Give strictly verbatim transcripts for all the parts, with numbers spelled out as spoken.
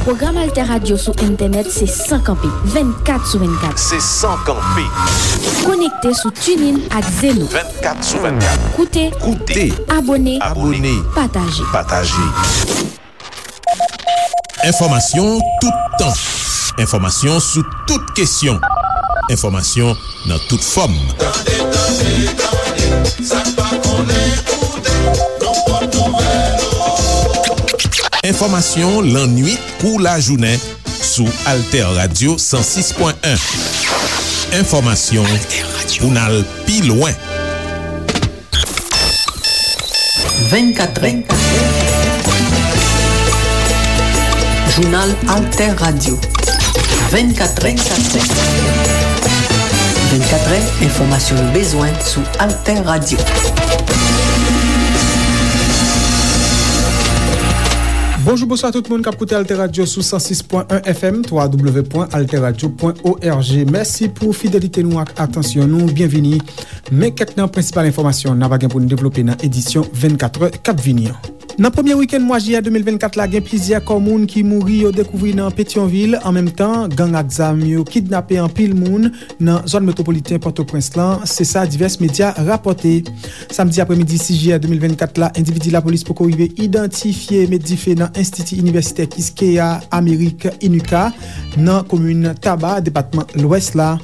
Pwogram Alter Radio sou entènèt se san kanpe, vennkat sou vennkat. Se san kanpe. Konekte sou TuneIn ak Zeno. Vennkat sou vennkat. Koute, koute, abòne, abòne, pataje. Pataje. Enfòmasyon toutan. Enfòmasyon sou tout kesyon. Enfòmasyon nan tout fòm. Tande, tande, tande, sa n pa konnen koute, nan pòt nouvèl. Enfòmasyon lannwit kou lajounen sou Alter Radio san sis pwen en. Enfòmasyon pou n al pi lwen. Vennkatrè. Jounal Alter Radio. Vennkatrè. Vennkatrè, enfòmasyon nou bezwen sou Alter Radio. Bonjou, bonswa tout moun k ap koute Alter Radio sou san sis pwen en F M, w w w pwen alter radio pwen o r g. Mèsi pou fidelite nou ak atansyon nou. Byenvini. Men kèk nan prensipal enfòmasyon n ap gen pou n devlope nan edisyon vennkatrè k ap vini an. Nan premye wikenn mwa jiyè de mil vennkat la, gen plizyè kò moun ki mouri yo dekouvri nan Petyonvil. An menm tan, gang ak zam yo kidnape anpil moun nan zòn metwopoliten Pòtoprens lan, se sa divès medya rapòte. Samdi aprèmidi sis jiyè de mil vennkat la, endividi lapolis poko rive idantifye met dife nan Enstiti Inivèsitè Kiskeya Amerik, inika, nan komin Taba, depatman Lwès la.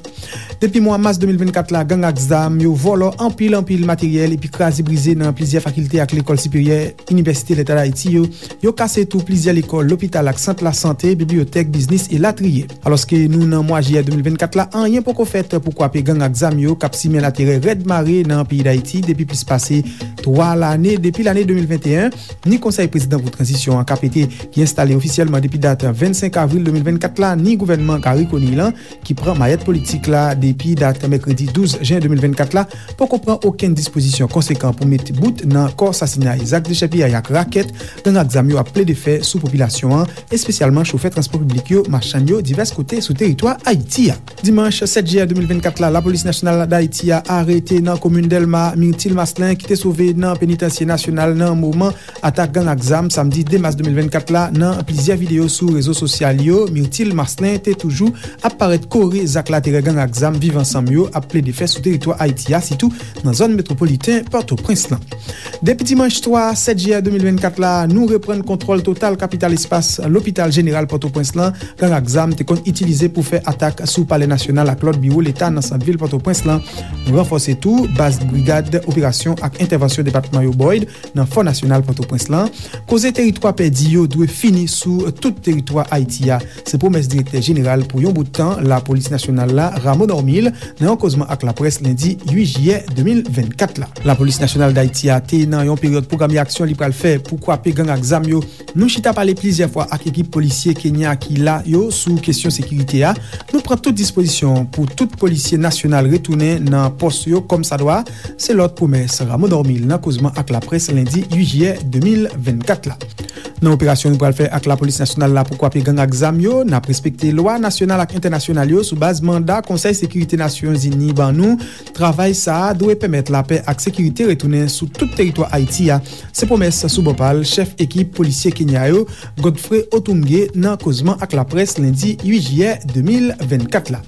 Depi mwa mas de mil vennkat la, gang ak zam yo vòlò anpil, anpil materyèl epi kraze brize nan plizyè fakilte ak lekòl siperyè Inivèsite Leta Dayiti yo. Yo kase tou plizyè lekòl, lopital ak sant lasante, bibliyotèk, biznis, elatriye. Alòske nou nan mwa jiyè de mil vennkat la, anyen poko fèt pou kwape gang ak zam yo k ap simen laterè rèd mare nan peyi Dayiti depi plis pase twa lane, depi lane de mil venteyen. Ni Konsèy Prezidan pou Tranzisyon an, K P T, ki enstale ofisyèlman depi dat vennsenk avril de mil vennkat la, ni gouvènman Garry Conille lan, ki pran mayèt politik la depi dat mèkredi douz jen de mil vennkat la, poko pran okenn dispozisyon konsekan pou met bout nan kò sasinay, zak dechèpiyay ak rakèt gang ak zam yo ap plede fè sou popilasyon an, espesyalman chofè transpò piblik yo, machann yo, divès kote sou teritwa Ayiti a. Dimanch sèt jiyè de mil vennkat la, Lapolis Nasyonal Dayiti a arete nan komin Dèlma Myrtil Marcelin, ki te sove nan Penitansye Nasyonal nan moman atak gang ak zam samdi de mas de mil vennkat la. Nan plizyè videyo sou rezo sosyal yo, Myrtil Marcelin te toujou ap parèt kore zak laterè gang ak zam Viv Ansanm yo ap plede fè sou teritwa Ayiti a, sitou nan zòn metwopoliten Pòtoprens lan. Depi dimanch swa sèt jiyè de mil vennkat la, nou reprann kontwòl total kapital espas Lopital Jeneral Pòtoprens lan, gang ak zam te konn itilize pou fè atak sou Palè Nasyonal ak lòt biwo Leta nan sant vil Pòtoprens lan. Nou ranfòse tou baz brigad operasyon ak entèvansyon depatman yo, BOID, nan Fò Nasyonal Pòtoprens lan. Koze teritwa pèdi yo dwe fini sou tout teritwa Ayiti a. Se pwomès Direktè Jeneral pou yon bout tan Lapolis Nasyonal la, Rameau Normil, nan yon kozman ak laprès lendi uit jiyè de mil vennkat la. Lapolis Nasyonal Dayiti a te nan yon peryòd pwograme aksyon li pral fè pou kwape gang ak zam yo. Nou chita pale plizyè fwa ak ekip polisye Kenya ki la yo sou kesyon sekirite a. Nou pran tout dispozisyon pou tout polisye nasyonal retounen nan pòs yo kòmsadwa. Se lòt pwomès Rameau Normil nan kozman ak laprès lendi uit jiyè de mil vennkat la. Nan operasyon nou pral fè ak Lapolis Nasyonal la pou kwape gang ak zam yo, n ap respekte lwa nasyonal ak entènasyonal yo sou baz manda Konsèy Sekirite Nasyonzini ban nou. Travay sa a dwe pèmèt lapè ak sekirite retounen sou tout teritwa Ayiti a. Se pwomès sou bò pa l chèf ekip polisye Kenya yo, Godfrey Otunge, nan kozman ak laprès lendi uit jiyè de mil vennkat la.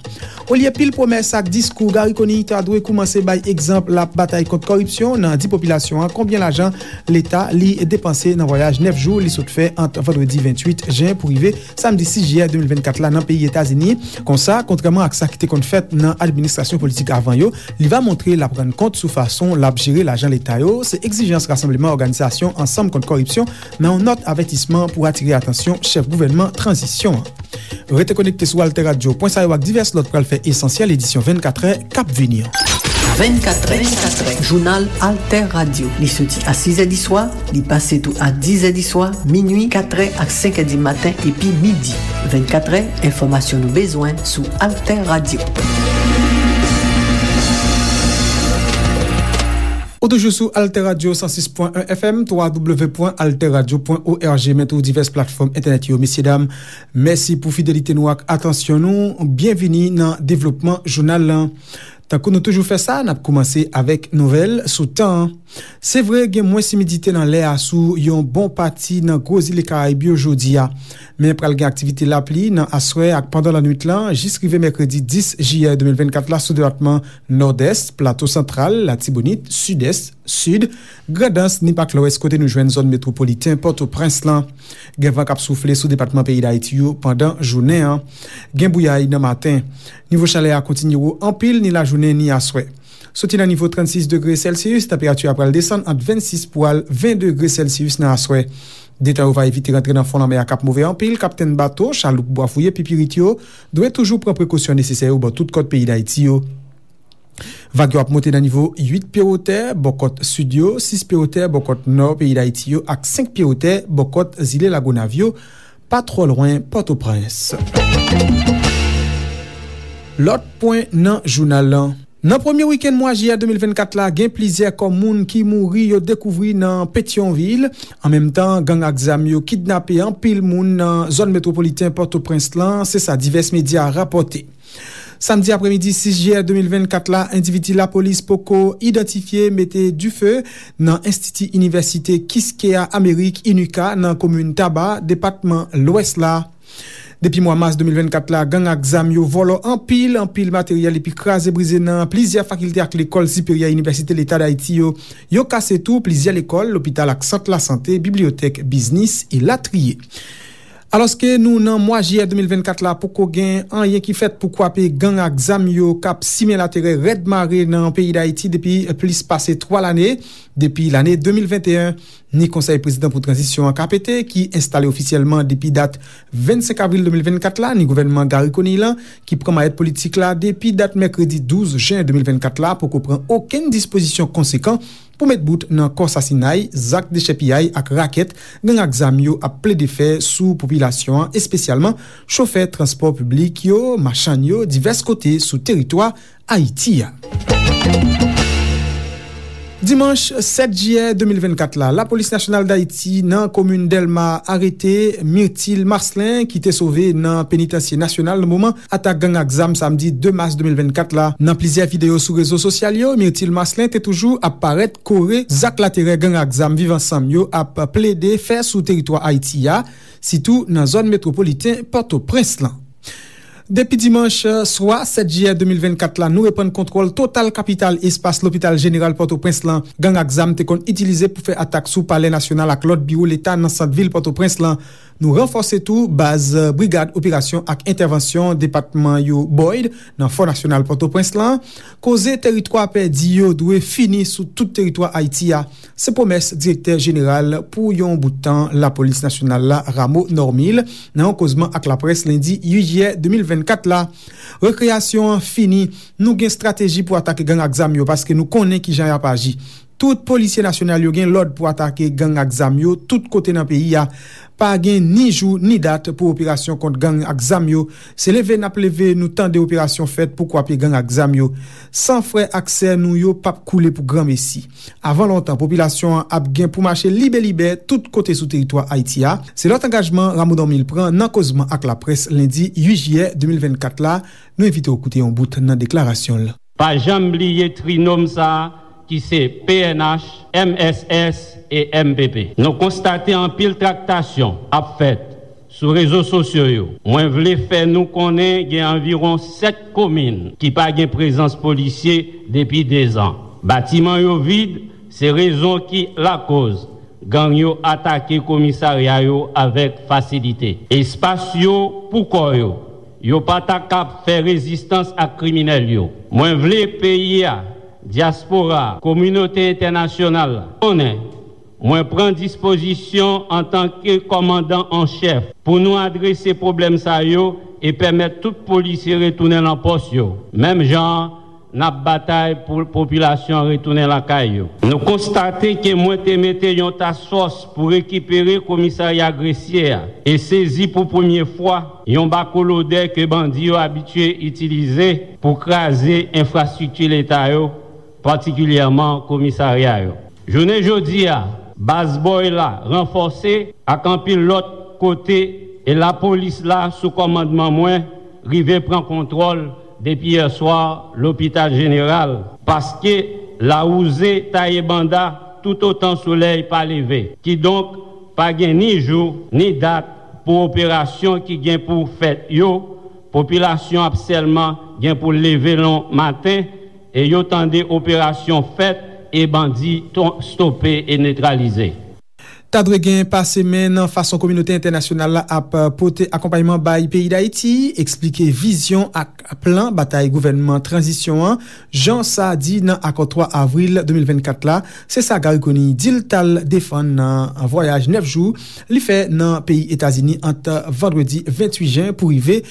Olye pil pwomès ak diskou, Garry Conille ta dwe koumanse bay egzanp l ap batay kont kòripsyon nan di popilasyon an konbyen lajan Leta li depanse nan vwayaj nèf jou li sot fè ant vandredi venntuit jen pou rive samdi sis jiyè de mil vennkat la nan peyi Etazini. Konsa, kontrèman ak sa ki te konn fèt nan administrasyon politik avan yo, li va montre l ap rann kont sou fason l ap jere lajan Leta yo. Se egzijans Rasanbleman Òganizasyon Ansanm Kont Kòripsyon nan yon nòt avètisman pou atire atansyon chèf gouvènman tranzisyon an. Rete konekte sou Alter Radio. Pwen sa yo ak divès lòt pral fè esansyèl edisyon vennkatrè k ap vini an. Vennkatrè, jounal Alter Radio. Li soti a sizè di swa, li pase tou a dizè di swa, minui, katrè ak senkè di maten epi midi. Vennkatrè, enfòmasyon nou bezwen sou Alter Radio. Ou toujou sou Alter Radio san sis pwen en F M, w w w pwen alter radio pwen o r g, men tou divès platfòm entènèt yo. Mesyedam, mèsi pou fidelite nou ak atansyon nou. Byenvini nan devlopman jounal lan. Tankou nou toujou fè sa, n ap koumanse avèk nouvèl sou tan an. Se vre, gen mwens imidite nan lè a sou yon bon pati nan gwo zile Karayib yo jodi a. Men pral gen aktivite lapli nan aswè ak pandan lannwit lan, jis rive mèkredi dis jiyè de mil vennkat la sou depatman Nòdès, Plato Santral, Latibonit, Sidès, Sid, Grandans, ni pa k lwès kote nou jwenn zòn metwopoliten Pòtoprens lan. Gen van k ap soufle sou depatman peyi Dayiti yo pandan jounen an. Gen bouyay nan maten. Nivo chalè a kontinye wo anpil ni lajounen ni aswè. Soti nan nivo trannsis degre Celsius, tanperati a pral desann ant vennsis pou al ven degre Celsius nan aswè. Detan yo va evite rantre nan fon lanmè a k ap move anpil, kaptenn bato, chaloup, bwa fouye, pipirit yo dwe toujou pran prekosyon nesesè yo bò tout kòt peyi Dayiti yo. Vag yo ap monte nan nivo uit pye wotè bò kòt sid yo, sis pye wotè bò kòt nò peyi Dayiti yo ak senk pye wotè bò kòt zile Lagonav yo, pa twò lwen Pòtoprens. Lòt pwen nan jounal lan. Nan premye wikenn mwa jiyè de mil vennkat la, gen plizyè kò moun ki mouri yo dekouvri nan Petyonvil. An menm tan, gang ak zam yo kidnape anpil moun nan zòn metwopoliten Pòtoprens lan, se sa divès medya rapòte. Samdi aprèmidi sis jiyè de mil vennkat la, endividi lapolis poko idantifye mete dife nan Enstiti Inivèsite Kiskeya Amerik, inika, nan komin Taba, depatman Lwès la. Depi mwa mas de mil vennkat la, gang ak zam yo vòlò anpil, anpil materyèl epi kraze brize nan plizyè fakilte ak lekòl siperyè Inivèsite Leta Dayiti yo. Yo kase tou plizyè lekòl, lopital ak sant lasante, bibliyotèk, biznis, elatriye. Alòske nou nan mwa jiyè de mil vennkat la, poko gen anyen ki fèt pou kwape gang ak zam yo k ap simen laterè rèd mare nan peyi Dayiti depi plis pase twa lane, depi lane de mil venteyen. Ni Konsèy Prezidan pou Tranzisyon an, K P T, ki enstale ofisyèlman depi dat vennsenk avril de mil vennkat la, ni gouvènman Garry Conille lan, ki pran mayèt politik la depi dat mèkredi douz jen de mil vennkat la, poko pran okenn dispozisyon konsekan pou met bout nan kò sasinay, zak dechèpiyay ak rakèt gang ak zam yo ap plede fè sou popilasyon an, espesyalman chofè transpò piblik yo, machann yo, divès kote sou teritwa Ayiti a. Dimanch sèt jiyè de mil vennkat la, Lapolis Nasyonal Dayiti nan komin Dèlma arete Myrtil Marcelin, ki te sove nan Penitansye Nasyonal nan moman atak gang ak zam samdi de mas de mil vennkat la. Nan plizyè videyo sou rezo sosyal yo, Myrtil Marcelin te toujou ap parèt kore zak laterè gang ak zam Viv Ansanm yo ap plede fè sou teritwa Ayiti a, sitou nan zòn metwopoliten Pòtoprens lan. Depi dimanch swa sèt jiyè de mil vennkat la, nou reprann kontwòl total kapital espas Lopital Jeneral Pòtoprens lan. Gang ak zam te konn itilize pou fè atak sou Palè Nasyonal ak lòt biwo Leta nan sant vil Pòtoprens lan. Nou ranfòse tou baz Brigad Operasyon ak Entèvansyon Depatman yo, Boyd, nan Fò Nasyonal Pòtoprens lan. Koze teritwa pèdi yo dwe fini sou tout teritwa Ayiti a. Se pwomès Direktè Jeneral pou yon bout tan Lapolis Nasyonal la, Rameau Normil, nan yon kozman ak laprès lendi uit jiyè de mil vennkat la. Rekreyasyon an fini. Nou gen estrateji pou atake gang ak zam yo, paske nou konnen kijan y ap aji. Tout polisye nasyonal yo gen lòd pou atake gang ak zam yo tout kote nan peyi a. Pa gen ni jou ni dat pou operasyon kont gang ak zam yo. Se leve n ap leve nou tande operasyon fèt pou kwape gang ak zam yo. San frè ak sè nou yo p ap koule pou granmesi. Avan lontan, popilasyon an ap gen pou mache libelibè tout kote sou teritwa Ayiti a. Se lòt angajman Rameau Normil pran nan kozman ak laprès lendi uit jiyè de mil vennkat la. Nou envite w koute yon bout nan deklarasyon l. Pa janm bliye trinòm sa a ki se P N H, M S S e M P P. Nou konstate anpil traktasyon ap fèt sou rezo sosyo yo. Mwen vle fè nou konnen gen anviwon sèt komin ki pa gen prezans polisye depi dezan. Batiman yo vid, se rezon ki lakòz gang yo atake komisarya yo avèk fasilite. Espas yo pou kò yo. Yo pa ta kab fè rezistans ak kriminèl yo. Mwen vle peyi a, dyaspora a, kominote entènasyonal la konnen mwen pran dispozisyon antanke kòmandan an chèf pou nou adrese pwoblèm sa yo e pèmèt tout polisye retounen nan pòs yo, menm jan an n ap batay pou popilasyon an retounen lakay yo. Nou konstate ke mwen te mete yon task force pou rekipere komisarya Gresye a e sezi pou premye fwa yon bako lodè ke bandi yo abitye itilize pou kraze enfrastrikti Leta yo, patikilyèman komisarya yo. Jounen jodi a, baz Boyd la ranfòse ak anpil lòt kote e lapolis la sou kòmandman mwen rive pran kontwòl Depi yè swa, lopital jeneral, paske lawouze taye banda toutotan solèy pa leve. Kidonk, pa gen ni jou, ni dat pou operasyon ki gen pou fèt yo. Popilasyon ap sèlman gen pou leve lon maten e yo tande operasyon fèt e bandi ton-, stope e netralize. Ta dwe gen pase men nan fason kominote entènasyonal la ap pote akonpayman bay peyi Dayiti, eksplike vizyon ak plan batay gouvènman tranzisyon an, jan sa di nan akò twa avril de mil vennkat la. Se sa Garry Conille di l t al defann nan vwayaj nèf jou li fè nan peyi Etazini ant vandredi venntuit jen pou rive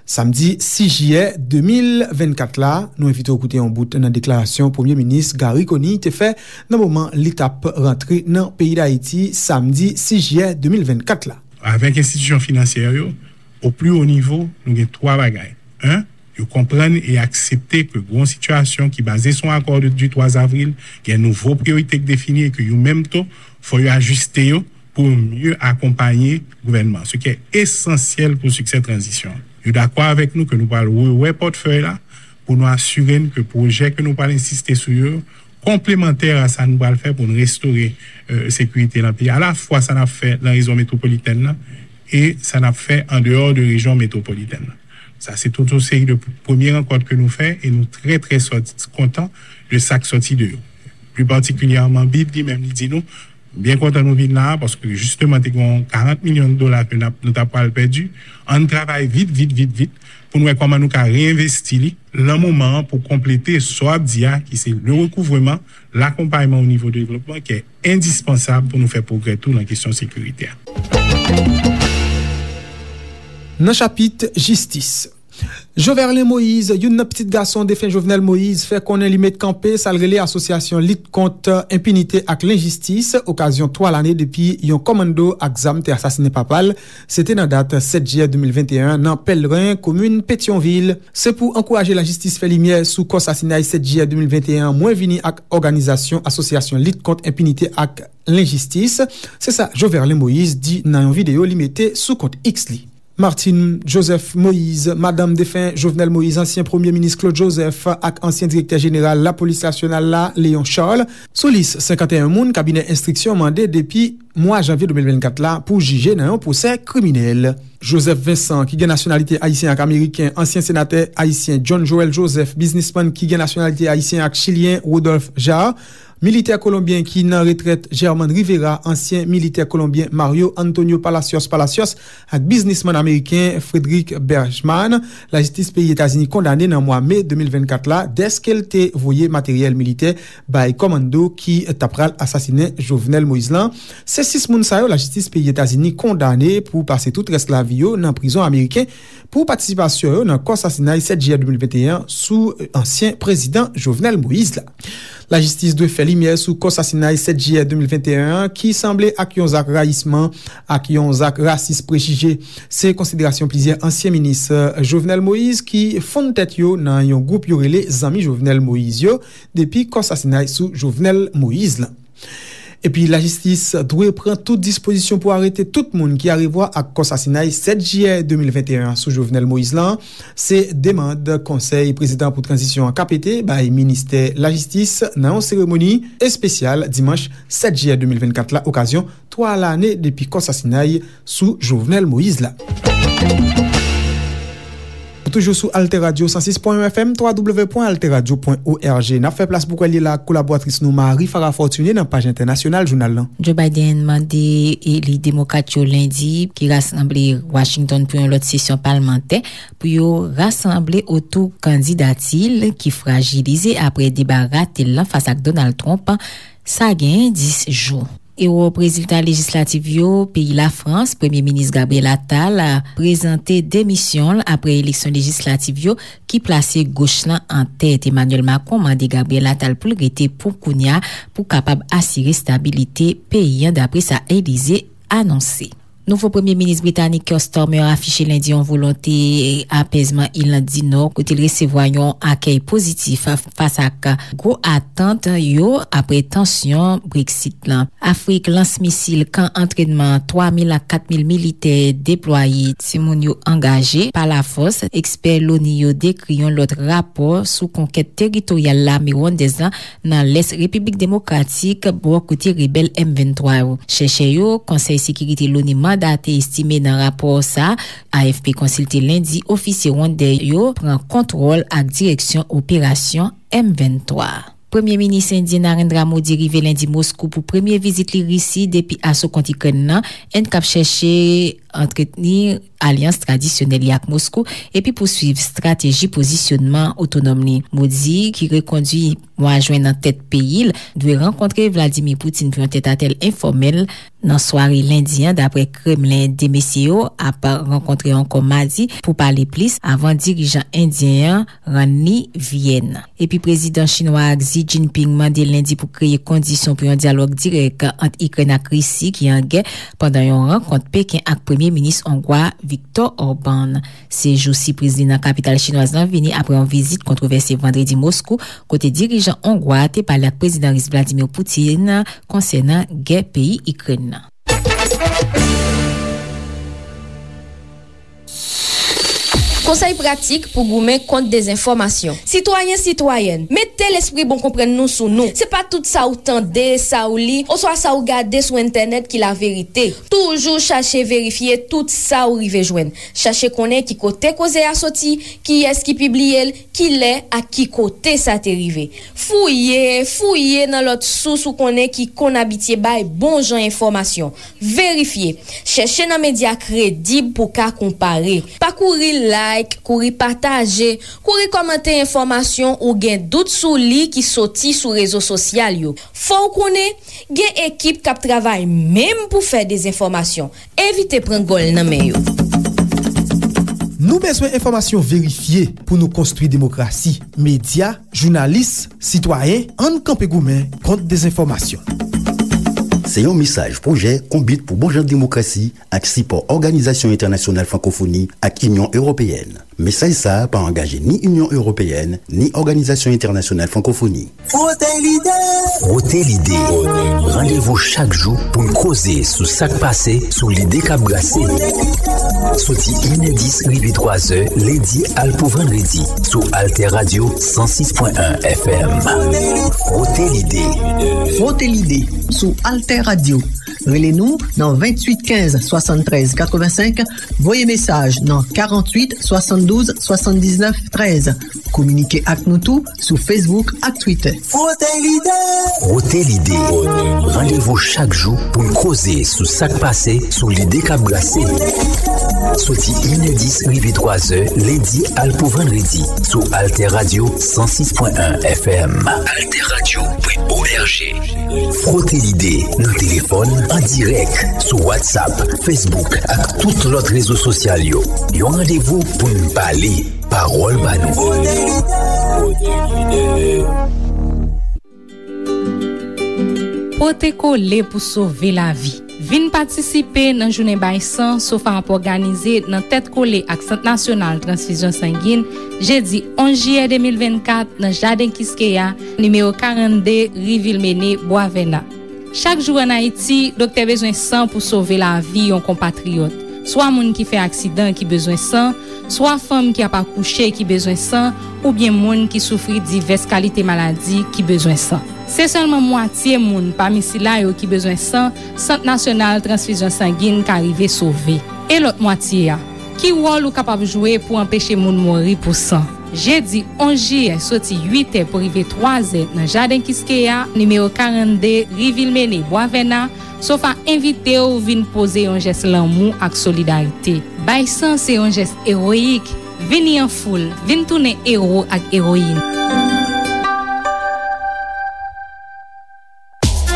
samdi sis jiyè de mil vennkat la. Nou envite w koute yon bout nan deklarasyon Premye Minis Garry Conille te fè nan moman li t ap rantre nan peyi Dayiti samdi sis jiyè de mil vennkat la. Avèk enstitisyon finansyè yo, o pli wo nivo, nou gen twa bagay. En, yo konprann e aksepte ke gen yon sitiyasyon ki baze sou yon akò de, du twa avril, gen nouvo priyorite k defini e ke yo menm tou, fò yo ajiste yo pou yo mye akonpaye gouvènman, ce qui est essentiel pou siksè tranzisyon. Yo dakò avèk nou ke nou pral rewè pòtfèy la pou nou asire n ke pwojè ke nou pral ensiste sou yo konplemantè a sa nou pral fè pou n restore, euh, sekirite nan peyi a, alafwa sa n ap fè nan rejyon metwopolitèn nan e sa n ap fè andeyò de rejyon metwopolitèn nan. Sa se tout yon seri de premye rankont ke nou fè e nou trè, trè sòti, kontan de sa k sòti de yo. Pli patikilyèman, BID li menm, li di nou, m byen kontan nou vin la a, paske jisteman te gen yon karant milyon dola ke n ap, nou ta pral pèdi. Ann travay vit, vit, vit, vit, pou n wè kòman nou ka reenvesti li nan moman an pou konplete sa w ap di a, ki se le recouvrement, l'accompagnement au niveau de développement, ki endispansab pou nou fè pwogrè tou nan kesyon sekirite a. Nan chapit jistis, Joverlin Moïse, youn nan pitit gason defen Jovenel Moïse, fè konnen li met kanpe sa l rele Asosyasyon Lit Kont Enpinite ak Lenjistis, okazyon twa lane depi yon kòmanndo ak zam te asasinen papa l. Se te nan dat sèt jiyè de mil venteyen an nan Pèlren, komin Petyonvil. Se pou ankouraje lajistis fè limyè sou kò sasinay sèt jiyè de mil venteyen an, mwen vini ak òganizasyon Asosyasyon Lit Kont Enpinite ak Lenjistis. Se sa Joverlin Moïse di nan yon videyo li mete sou kont X li. Martine Joseph Moïse, madanm defen Jovenel Moïse, ansyen premye minis Claude Joseph ak ansyen direktè jeneral Lapolis Nasyonal la, Léon Charles, sou lis senkanteyen moun kabinè enstriksyon mande depi mwa janvye de mil vennkat la pou jije nan yon pwosè kriminèl. Joseph Vincent, ki gen nasyonalite ayisyen ak ameriken, ansyen senatè ayisyen John Joël Joseph, biznismann ki gen nasyonalite ayisyen ak chilyen Rodolphe Jaar, militè kolonbyen ki nan retrèt German Rivera, ansyen militè kolonbyen Mario Antonio Palacios Palacios ak biznismann ameriken Frederick Bergman, lajistis peyi Etazini kondane nan mwa me de mil vennkat la dèske l te voye materyèl militè bay kòmanndo ki ta pral asasinen Jovenel Moïse lan. Se sis moun sa yo lajistis peyi Etazini kondane pou pase tout rès lavi yo nan prizon ameriken pou patisipasyon yo nan kò sasinay sèt jiyè de mil venteyen an sou ansyen prezidan Jovenel Moïse la. Lajistis dwe fè limyè sou kò sasinay sèt jiyè de mil venteyen an ki sanble ak yon zak rayisman, ak yon zak rasis prejije. Se konsiderasyon plizyè ansyen minis, euh, Jovenel Moïse ki fonn tèt yo nan yon gwoup yo rele Zanmi Jovenel Moïse yo depi kò sasinay sou Jovenel Moïse lan. Epi lajistis dwe pran tout dispozisyon pou arete tout moun ki arevwa ak kò sasinay sèt jiyè de mil venteyen an sou Jovenel Moïse lan. Se demann Konsèy Prezidan pou Tranzisyon an, K P T, bay Ministè Lajistis nan yon seremoni espesyal dimanch sèt jiyè de mil vennkat la, okazyon twa lane depi kò sasinay sou Jovenel Moïse la. Toujou sou Alter Radio san sis pwen en F M, twa w w pwen alter radio pwen o r g. N ap fè plas pou kwè li la ak kolaboratris nou Marie Farah Fortuné nan paj entènasyonal jounal lan. Joe Biden mande eli demokrat yo lendi ki rasanble Washington pou yon lòt sesyon palmantè pou yo rasanble otou kandidati l ki frajilize apre deba rate l lan fas ak Donald Trump, sa gen dis jou. Ewòp, rezilta lejislatif yo, peyi Lafrans, Premye Minis Gabriel Attal prezante demisyon l apre eleksyon lejislatif yo ki plase goch lan an tèt. Emmanuel Macron mande Gabriel Attal pou l rete pou kounye a pou kapab asire stabilite peyi an, dapre sa Elysée anonse. Nouvo premye minis britanik Keir Starmer afiche lendi yon volonte apèzman Iland di Nò, kote l resevwa yon akèy pozitif fas ak gwo atant yo apre tansyon Brexit lan. Afrik lans misil, kan antrènman twa mil a kat mil militè deplwaye, timoun yo angaje pa lafòs. Ekspè Loni yo dekri yon lòt rapò sou konkèt teritoryal lame rwandèz lan nan lès Repiblik Demokratik, bò kote rebèl M venntwa yo. Chèchè yo, Konsèy Sekirite Loni mandate, estime nan rapò sa, A F P konsilte lendi, ofisye rwandè yo pran kontwòl ak direksyon operasyon M venntwa. Premye Minis endyen Narendra Modi rive lendi Moskou pou premye vizit li Risi depi aso kont Ikrèn nan, en k ap chèche antretni alyans tradisyonèl li ak Moskou epi pouswiv estrateji pozisyonman otonòm li. Modi, ki rekondwi mwa jen nan tèt peyi l, dwe rankontre Vladimir Putin pou yon tètatèt enfòmèl nan sware lendi an, dapre Kremlen. De mesye yo ap rankontre ankò madi pou pale plis avan dirijan endyen an rann li Vyèn. Epi prezidan chinwa a Xi Jinping mande lendi pou kreye kondisyon pou yon dyalòg dirèk ant Ikrèn ak Risi ki an gè pandan yon rankont Peken ak premye minis ongwa Viktor Orban. Se jou sipriz li nan kapital chinwaz lan vini apre yon vizit kontwovèse vandredi Moskou, kote dirijan ongwa a te pale ak prezidan ris Vladimir Putin konsènan gè peyi Ikrèn nan. Konsèy pratik pou goumen kont dezenfòmasyon. Sitwayen, sitwayèn, mete lespri bon konprann nou sou nou. Se pa tout sa w tande, sa w li, oswa sa w gade sou entènèt ki laverite. Toujou chache verifye tout sa w rive jwenn. Chache konnen ki kote koze a soti, kiyès ki pibliye l, kilè ak ki kote sa te rive. Fouye, fouye nan lòt sous ou konnen ki konn abitye bay bon jan enfòmasyon. Verifye. Chèche nan medya kredib pou w ka konpare. Pa kouri like, kouri pataje, kouri kòmante enfòmasyon ou gen dout sou li ki soti sou rezo sosyal yo. Fò w konnen, gen ekip k ap travay menm pou fè dezenfòmasyon. Evite pran gòl nan men yo. Nou bezwen enfòmasyon verifye pou nou konstwi demokrasi. Medya, jounalis, sitwayen, ann kanpe goumen kont dezenfòmasyon. Se yon mesaj pwojè Konbit pou Bon Jan Demokrasi ak sipò Òganizasyon Entènasyonal Frankofoni ak Inyon Ewopeyèn. Mesaj sa a pa angaje ni Inyon Ewopeyèn, ni Òganizasyon Entènasyonal Frankofoni. Frote lide! Frote lide! Randevou chak jou pou n koze sou sa k pase, sou lide k ap brase. Soti inè dis rive twazè, lendi al pou vandredi, sou Alter Radio san sis pwen en F M. Frote lide! Frote lide sou Alter Radio. Rele nou nan venntuit kenz swasanntrèz katrevensenk, voye mesaj nan karanntuit swasanndouz swasanndiznèf trèz. Kominike ak nou tou sou Facebook ak Twitter. Frote lide! Frote lide! Randevou chak jou pou n koze sou sa k pase, sou lide k ap brase. Soti inè dis rive twazè, lendi al pou vandredi, sou Alter Radio san sis pwen en F M. Alter Radio pwen O R G. Frote lide nan telefòn, an dirèk, sou WhatsApp, Facebook ak tout lòt rezo sosyal yo. Yon randevou pou n pale, pawòl pa nou. Frote lide. Pote kole pou sove lavi. Vin patisipe nan jounen bay san SOFA ap òganize nan Tèt Kole ak Sant Nasyonal Transfizyon Sangin, jedi onz jiyè de mil vennkat, nan Jaden Kiskeya, nimewo karannde, ri Vilmene, Bwa Vèna. Chak jou ann Ayiti, doktè bezwen san pou sove lavi yon konpatriyòt. Swa moun ki fè aksidan ki bezwen san, swa fanm ki ap akouche ki bezwen san, oubyen moun ki soufri divès kalite maladi ki bezwen san. Se sèlman mwatye moun pami sila yo ki bezwen san Sant Nasyonal Transfizyon Sangin ka rive sove. E lòt mwatye a? Ki wòl ou kapab jwe pou anpeche moun mouri pou san? Jedi onz jiyè, soti uit è pou rive twazè, nan Jaden Kiskeya, nimewo karannde, ri Vilmene, Bwa Vèna, SOFA envite w vin poze yon jès lanmou ak solidarite. Bay san se yon jès ewoyik. Vini an foul, vin tounen ewo ak ewoyin.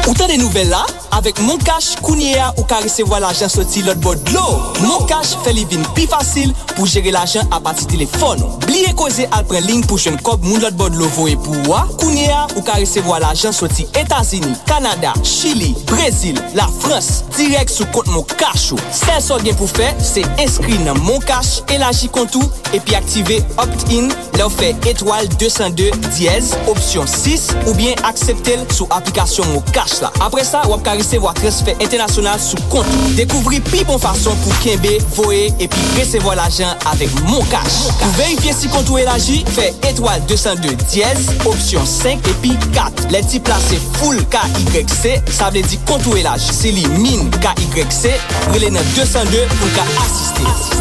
Ou tande nouvèl la? Avèk Moncash, kounye a ou ka resevwa lajan soti lòt bò dlo. Moncash fè li vin pi fasil pou jere lajan apati telefòn ou. Bliye koze al pran liy pou jwenn kòb moun lòt bò dlo voye pou ou a. Kounye a ou ka resevwa lajan soti Etazini, Kanada, Chili, Brezil, Lafrans, dirèk sou kont Moncash ou. Sèl sa w gen pou fè, se enskri nan Moncash, elaji kont ou, epi aktive opt-in lè w fè etwal de san de dyèz opsyon sis oubyen aksepte l sou aplikasyon Moncash la. Apre sa, w ap ka resevwa transfè entènasyonal sou kont ou. Dekouvri pi bon fason pou kenbe, voye epi resevwa lajan avèk Moncash. Pou verifye si kont ou elaji, fè etwal de san de dyèz opsyon senk epi kat. Lè tip la se Full K Y C, sa vle di kont ou elaji. Si li Min K Y C, rele nan de san de pou n ka asiste.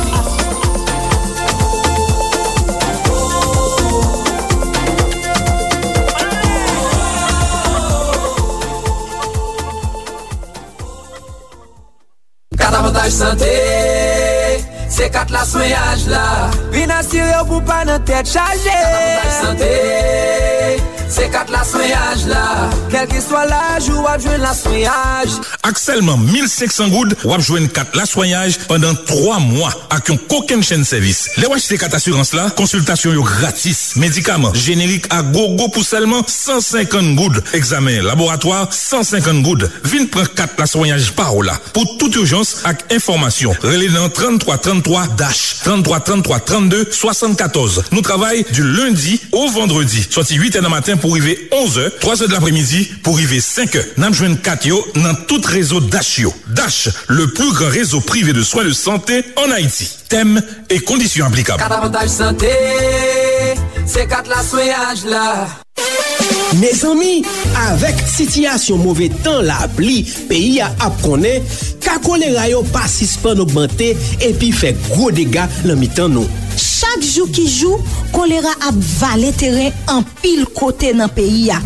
Kat avantaj sante, se kat laswenyaj la. Vin asire w pou pa nan tèt chaje. Kat avantaj sante, se kat laswenyaj la. Kèlkeswa laj ou, w ap jwenn laswenyaj. Ak sèlman mil senk san goud, w ap jwenn kat laswenyaj pandan twa mwa ak yon kokenn chenn sèvis. Lè w achte kat asirans la, konsiltasyon yo gratis, medikaman jenerik a gogo pou sèlman san senkant goud, egzamen laboratwa san senkant goud. Vin pran kat laswenyaj pa w la. Pou tout ijans ak enfòmasyon, rele nan trannntwa trannntwa dash, trannntwa trannntwa trannde swasannkatòz. Nou travay di lendi o vandredi, sòti uit è nan maten pou rive onz è, twa è de lapremidi pou rive senk è. N ap jwenn kat yo nan tout rezo dash yo. Dash, le plus grand réseau privé de soins de santé en Haïti. Tèm e kondisyon aplikab. Kat avantaj sante, se kat laswenyaj la. Mezanmi, avèk sitiyasyon move tan lapli peyi a ap konnen, ka kolera yo pa sispann ogmante epi fè gwo dega nan mitan nou. Chak jou ki jou, kolera ap vale teren anpil kote nan peyi a.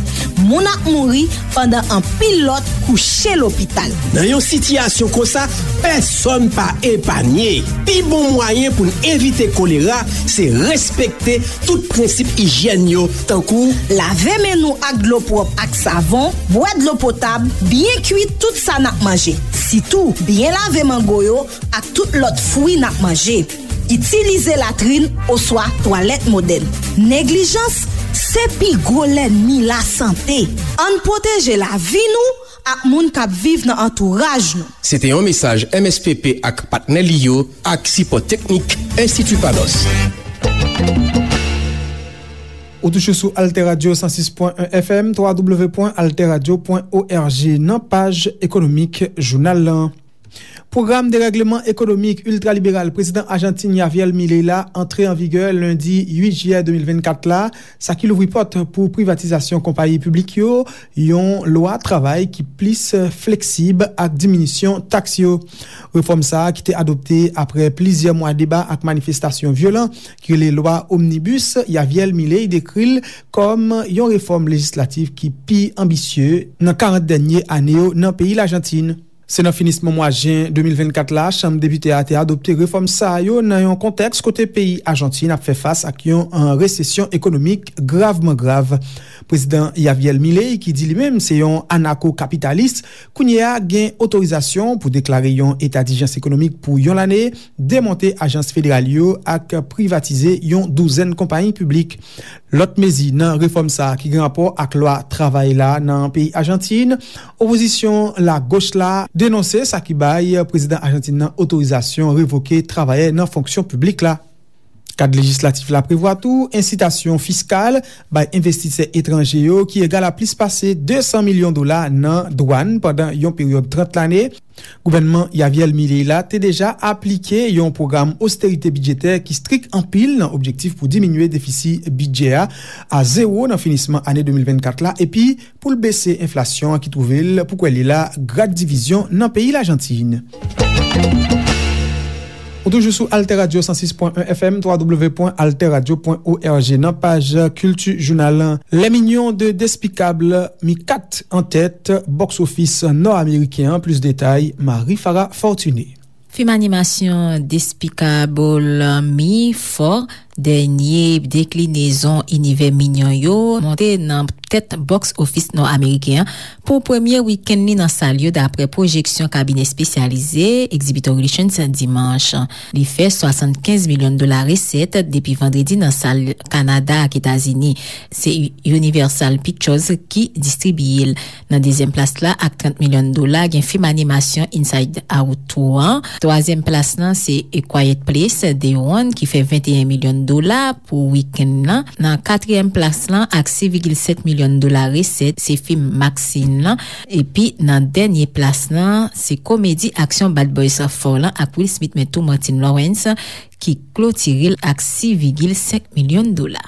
Moun ap mouri pandan anpil lòt kouche lopital. Nan yon sitiyasyon konsa, pèsonn pa epanye. Pi bon mwayen pou n evite kolera, se respekte tout prensip ijyèn yo, tankou lave men nou ak dlo pwòp ak savon, bwè dlo potab, byen kwi tout sa n ap manje. Sitou, byen lave mango yo ak tout lòt fwi n ap manje. Itilize latrin oswa twalèt modèn. Neglijans se pi gwo lènmi lasante. Ann pwoteje lavi nou ak moun k ap viv nan antouraj nou. Se te yon mesaj M S P P ak patnè li yo ak sipò teknik Enstiti Panos. Ou toujou sou Alter Radio san sis pwen en F M, twa W pwen alter radio pwen O R G, nan paj ekonomik jounal lan. Pwogram derègleman ekonomik iltraliberal prezidan Ajantin Javier Milei la antre an vigè lendi uit jiyè de mil vennkat la, sa ki louvri pòt pou privatizasyon konpayi piblik yo, yon lwa travay ki plis fleksib ak diminisyon taks yo. Refòm sa a, ki te adopte apre plizyè mwa deba ak manifestasyon vyolan, ki rele lwa Omnibus, Javier Milei dekri l kòm yon refòm lejislatif ki pi anbisye nan karant dènye ane yo nan peyi Lajantin. Se nan finisman mwa jen de mil vennkat la, Chanm Depite a te adopte refòm sa yo nan yon kontèks kote peyi Ajantin ap fè fas ak yon, an, resesyon ekonomik gravman grav. Prezidan Javier Milei, ki di li menm se yon anako-kapitalis, kounye a gen otorizasyon pou deklare yon eta dijans ekonomik pou yon lane, demonte ajans federal yo ak privatize yon douzèn konpayi piblik. Lòt mezi nan refòm sa a ki gen rapò ak lwa travay la nan peyi Ajantin, opozisyon lagoch la denonse sa ki bay prezidan Ajantin nan otorizasyon revoke travayè nan fonksyon piblik la. Kad lejislatif la prevwa tou ensitasyon fiskal bay envestisè etranje yo ki egal a plis pase de san milyon dola nan dwàn pandan yon peryòd trant lane. Gouvènman Javier Milei la te deja aplike yon pwogram osterite bidjetè ki strik anpil nan objektif pou diminye defisi bidjè a a zewo nan finisman ane de mil vennkat la, epi pou l bese enflasyon an ki twouve l pou kwè li la grad divizyon nan peyi Lajantin. Ou toujou sou Alter Radio san sis pwen en F M, twa W pwen alter radio pwen O R G, nan paj Kilti Jounal lan. Les Mignons de Despicable, mi kat an tèt box office nò-ameriken an. Plis detay, Marie Farah Fortuné. Fim animasyon Despicable mi fò, dènye deklinezon inivè Minyon yo, monte nan tèt box office nò-ameriken an pou premye wikenn li nan sal yo, dapre pwojeksyon kabinè espesyalize Exhibitor Relations dimanch. Li fè swasannkenz milyon dola resèt depi vandredi nan sal Kanada ak Etazini. Se Universal Pictures ki distribiye l. Nan dezyèm plas la, ak trant milyon dola, gen fim animasyon Inside Out twa an. Twazyèm plas lan, se A Quiet Place, Day One, ki fè venteyen milyon dola pou wikenn nan. Nan katriyèm plas lan, ak sis vigil sèt milyon dola resèt, se fim Maxine lan. Epi nan dènye plas lan, se komedi aksyon Bad Boys Four lan ak Will Smith men tou Martin Lawrence ki klotire l ak sis vigil senk milyon dola.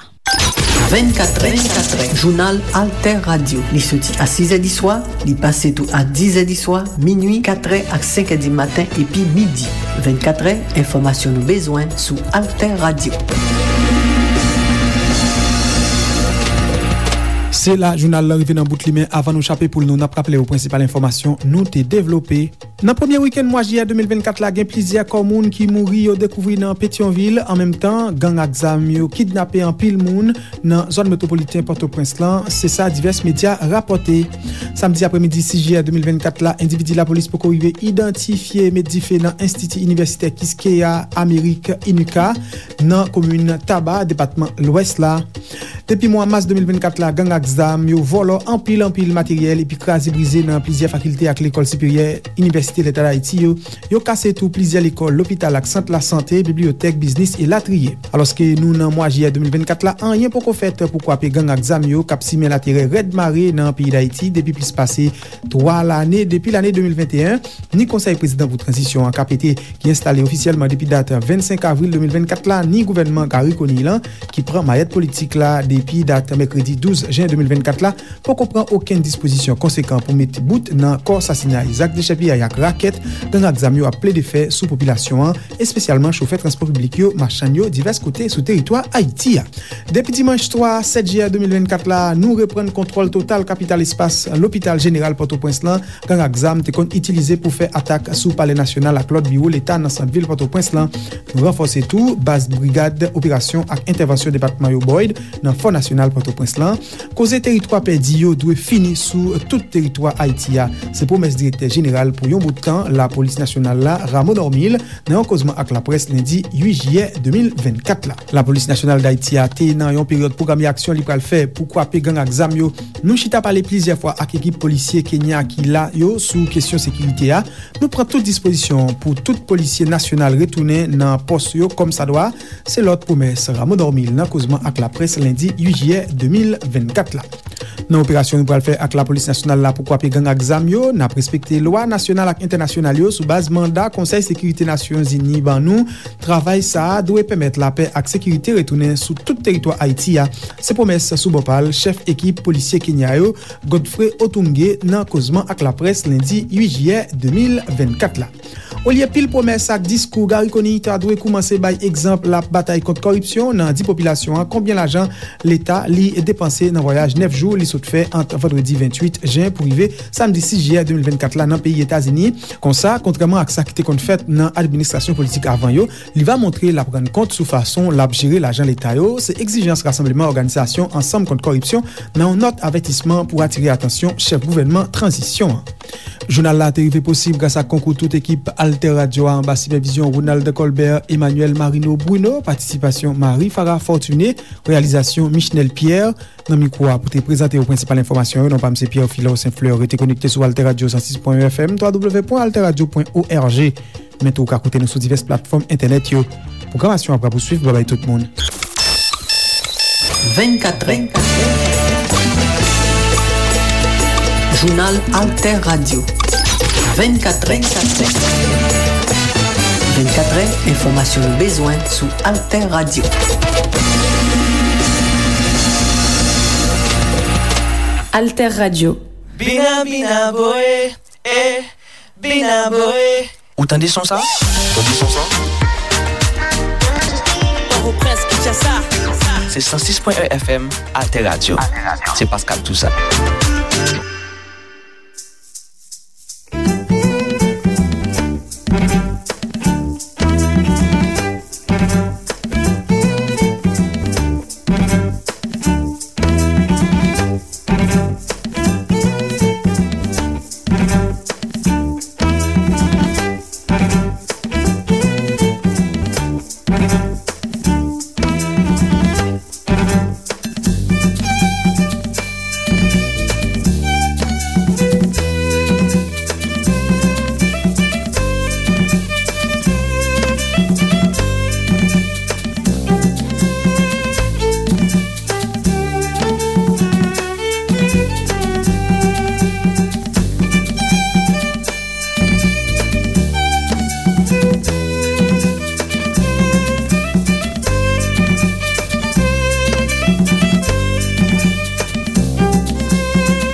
Vennkat è, vennkat è, jounal Alter Radio. Li soti a sis è di swa, li pase tou a diz è di swa, minui, kat è ak senk è di maten epi midi. Vennkat è, enfòmasyon nou bezwen sou Alter Radio. Se la jounal lan rive nan bout li, men avan nou chape poul nou, n ap raple w prensipal enfòmasyon nou te devlope. Nan premye wikenn mwa jiyè de mil vennkat la, gen plizyè kò moun ki mouri yo dekouvri nan Petyonvil. An menm tan, gang ak zam yo kidnape anpil moun nan zòn metwopoliten Pòtoprens lan, se sa divès medya rapòte. Samdi aprèmidi sis jiyè de mil vennkat la, endividi lapolis poko rive idantifye met dife nan Enstiti Inivèsitè Kiskeya Amerik, inika, nan komin Taba, depatman Lwès la. Depi mwa mas de mil vennkat la, gang ak zam yo vòlò anpil, anpil materyèl epi kraze brize nan plizyè fakilte ak lekòl siperyè Inivèsite Leta d Ayiti yo. Yo kase tou plizyè lekòl, lopital ak sant lasante, bibliyotèk, biznis e latriye. Alòske nou nan mwa jiyè de mil vennkat la, anyen poko fèt pou kwape gang ak zam yo k ap simen laterè rèd mare nan peyi Dayiti depi plis pase twa lane, depi lane de mil venteyen, ni Konsèy Prezidan pou Tranzisyon an, K P T, ki enstale ofisyèlman depi dat vennsenk avril de mil vennkat la, ni gouvènman Garry Conille lan, ki pran mayèt politik la depi dat mèkredi douz jen de mil vennkat la, poko pran okenn dispozisyon konsekan pou met bout nan kò sasinay, zak dechèpiyay ak rakèt gang ak zam yo ap plede fè sou popilasyon an, espesyalman chofè transpò piblik yo, machann yo, divès kote sou teritwa Ayiti a. Depi dimanch swa sèt jiyè de mil vennkat la, nou reprann kontwòl total kapital espas Lopital Jeneral Pòtoprens lan, gang ak zam te konn itilize pou fè atak sou Palè Nasyonal ak lòt biwo Leta nan sant vil Pòtoprens lan. Nou ranfòse tou baz Brigad Operasyon ak Entèvansyon Depatman yo, BOID, nan Fò Nasyonal Pòtoprens lan. Koze teritwa pèdi yo dwe fini sou tout teritwa Ayiti a. Se pwomès Direktè Jeneral pou yon bout tan Lapolis Nasyonal la, Rameau Normil, nan yon kozman ak laprès lendi uit jiyè de mil vennkat la. Lapolis Nasyonal Dayiti a te nan yon peryòd pwograme aksyon li pral fè pou kwape gang ak zam yo. Nou chita pale plizyè fwa ak ekip polisye Kenya ki la yo sou kesyon sekirite a. Nou pran tout dispozisyon pou tout polisye nasyonal retounen nan pòs yo kòmsadwa. Se lòt pwomès Rameau Normil nan kozman ak laprès lendi uit jiyè de mil vennkat la. Nan operasyon nou pral fè ak Lapolis Nasyonal la pou kwape gang ak zam yo, n ap respekte lwa nasyonal ak entènasyonal yo sou baz manda Konsèy Sekirite Nasyonzini ban nou. Travay sa a dwe pèmèt lapè ak sekirite retounen sou tout teritwa Ayiti a. Se pwomès sou bò pa l chèf ekip polisye Kenya yo, Godfrey Otunge, nan kozman ak laprès lendi uit jiyè de mil vennkat la. Olye pil pwomès ak diskou, Garry Conille ta dwe koumanse bay egzanp l ap batay kont kòripsyon nan di popilasyon an konbyen lajan Leta li depanse nan vwayaj nèf jou li sot fè ant vandredi venntuit jen pou rive samdi sis jiyè de mil vennkat la nan peyi Etazini. Konsa, kontrèman ak sa ki te konn fèt nan administrasyon politik avan yo, li va montre l ap rann kont sou fason l ap jere lajan Leta yo, se egzijans Rasanbleman Òganizasyon Ansanm Kont Kòripsyon nan yon nòt avètisman pou atire atansyon chèf gouvènman tranzisyon an. Jounal la te rive posib gras ak konkou tout ekip Alter Radio a anba sipèvizyon Ronald Colbert, Emmanuel Marino Bruno, patisipasyon Marie Farah Fortuné, reyalizasyon Michnel Pierre. Nan mikwo a pou te prezante yo prensipal enfòmasyon yo, non pa m se Pierre Philor Saint Fleur. Rete konekte sou Alter Radio san sis pwen en F M, twa w w w pwen alter radio pwen o r g. Men tou ou ka koute nou sou divès platfòm entènèt yo. Pwogramasyon an pral pouswiv, babay tout moun. Vennkat è. Jounal Alter Radio. Vennkat è. Vennkat è. Vennkat è, enfòmasyon nou bezwen sou Alter Radio. Alter Radio. Bina, bina, boy, eh, bina, boy. Ou tande son sa? Tande son sa? Pòtoprens, Kinshasa. Se san sis pwen en F M, Alter Radio. Se Pascal Toussaint.